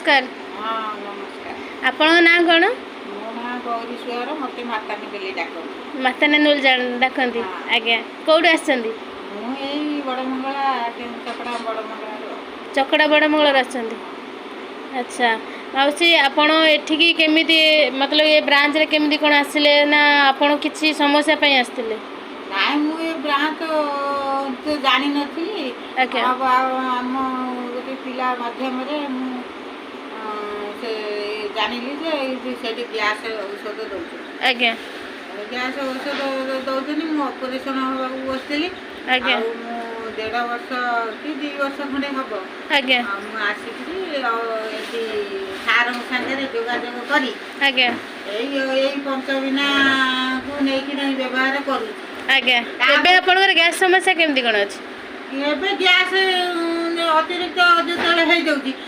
ନମସ୍କାର। ହଁ, ନମସ୍କାର। ଆପଣଙ୍କ ନାଁ କ'ଣ? ମୋ ନାଁ ଗୌରୀ ସୁଆର। ମୋତେ ମାତାନୀ ବୋଲି ଡାକନ୍ତି। ମାତାନୀ ବୋଲି ଡାକନ୍ତି? ହଁ। ଆଜ୍ଞା, କୋଉଠୁ ଆସିଛନ୍ତି? ମୁଁ ଏଇ ବଡ଼ମଙ୍ଗଳା, ଚକଡ଼ା ବଡ଼ମଙ୍ଗଳାରୁ। ଚକଡ଼ା ବଡ଼ମଙ୍ଗଳାରୁ ଆସିଛନ୍ତି। ଆଚ୍ଛା ମାଉସୀ, ଆପଣ ଏଠିକି କେମିତି, ମତଲବ ଏ ବ୍ରାଞ୍ଚରେ କେମିତି କ'ଣ ଆସିଲେ ନା ଆପଣ କିଛି ସମସ୍ୟା ପାଇଁ ଆସିଥିଲେ? ନାଇଁ, ମୁଁ ଏ ବ୍ରାଞ୍ଚ ତ ଜାଣିନଥିଲି। ଆଉ ଆଉ ଆମ ଗୋଟେ ପିଲା ମାଧ୍ୟମରେ ମୁଁ ସେ ଜାଣିଲି ଯେ ଏଇ ସେଠି ଗ୍ୟାସ୍ ଔଷଧ ଦେଉଛନ୍ତି। ଗ୍ୟାସ୍ ଔଷଧ ଦେଉଛନ୍ତି। ମୁଁ ଅପରେସନ୍ ହେବାକୁ ବସିଥିଲି। ଆଉ ମୁଁ ଦେଢ଼ ବର୍ଷ କି 2 ବର୍ଷ ଖଣ୍ଡେ ହବ। ଆଉ ମୁଁ ଆସିକିରି ଆଉ ଏଠି ସାରଙ୍କ ସାଙ୍ଗରେ ଯୋଗାଯୋଗ କରି ଏଇ ଏଇ ପଞ୍ଚବିନାକୁ ନେଇକିରି ବ୍ୟବହାର କରୁଛି। ଆଜ୍ଞା, ଏବେ ଆପଣଙ୍କର ଗ୍ୟାସ୍ ସମସ୍ୟା କେମିତି କ'ଣ ଅଛି? ଏବେ ଗ୍ୟାସ୍ ଅତିରିକ୍ତ ଯେତେବେଳେ ହେଇଯାଉଛି